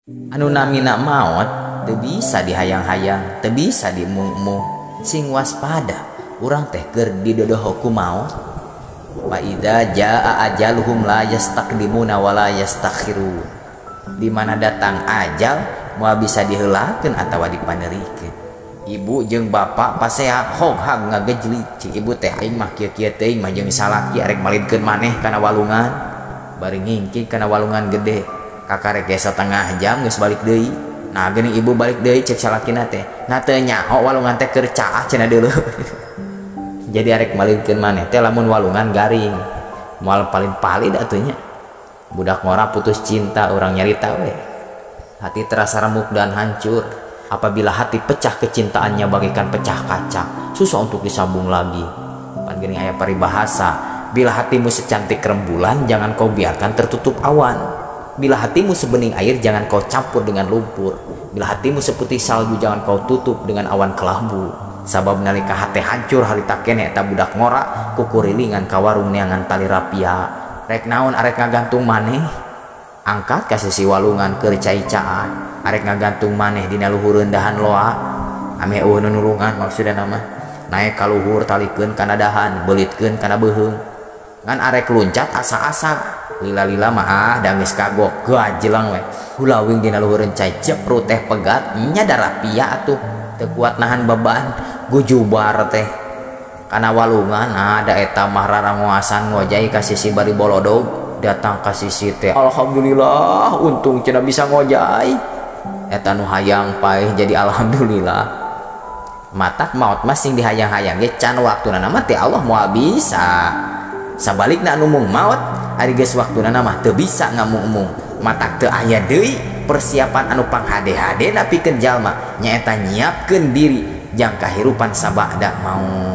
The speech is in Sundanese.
Anu namina maot teu bisa dihayang-hayang, teu bisa diemung-emung. Sing waspada, urang teh keur didodoho ku maot. Fa idza jaa ajaluhum la yastaqdimuna wa la yastakhirun. Di mana datang ajal moal bisa diheulakeun atawa dipanerikeun. Ibu jeung bapak pasea hoghag ngagejli cik ibu teh aing mah kieu-kieu teuing mah jeung salaki arek malidkeun maneh kana walungan. Bari ngingking kana walungan gede. Kakarek ge satengah jam geus balik deui. Nah geuning ibu balik deui cek salakina teh. Nah teu nyaho walungan teh keur caah cenah deuleu. Jadi arek malidkeun maneh teh lamun walungan garing. Moal palid-palid atuh nya. Budak ngora putus cinta urang nyarita we. Hati terasa remuk dan hancur. Apabila hati pecah kecintaannya bagaikan pecah kaca, susah untuk disambung lagi. Pan geuning aya paribahasa, bila hatimu secantik rembulan jangan kau biarkan tertutup awan. Bila hatimu sebening air jangan kau campur dengan lumpur. Bila hatimu seputih salju jangan kau tutup dengan awan kelabu. Sabab nalika hate hancur harita keneh eta budak ngora kukurilingan ka warung neangan tali rapia. Rek naon arek ngagantung maneh? Angkat ka sisi walungan keur cai caah. Arek ngagantung maneh dina luhureun dahan loa. Ameh eueuh nu nulungan maksudna mah. Naek ka luhur talikeun kana dahan, beulitkeun kana beuheung. Ngan arek luncat asa-asa. Lila-lila mah ah da geus kagok gajelang we. Hulawing dina luhureun cai jeprut teh pegat nya darapia atuh. Teu kuat nahan beban gujubar teh. Kana walungan ada eta mah rarangoasan ngojay ka sisi bari bolodog. Datang ka sisi teh alhamdulillah untung cenah bisa ngojay. Eta nu hayang paeh jadi alhamdulillah. Matak maot mah sing dihayang-hayang ge can waktuna mah teh Allah moal bisa. Sabalikna anu mung maot ari geus waktuna mah teu bisa ngamung-mung. Matak teu aya deui persiapan anu panghade-hade pikeun jalma nyaeta nyiapkeun diri jang kahirupan sabada maut.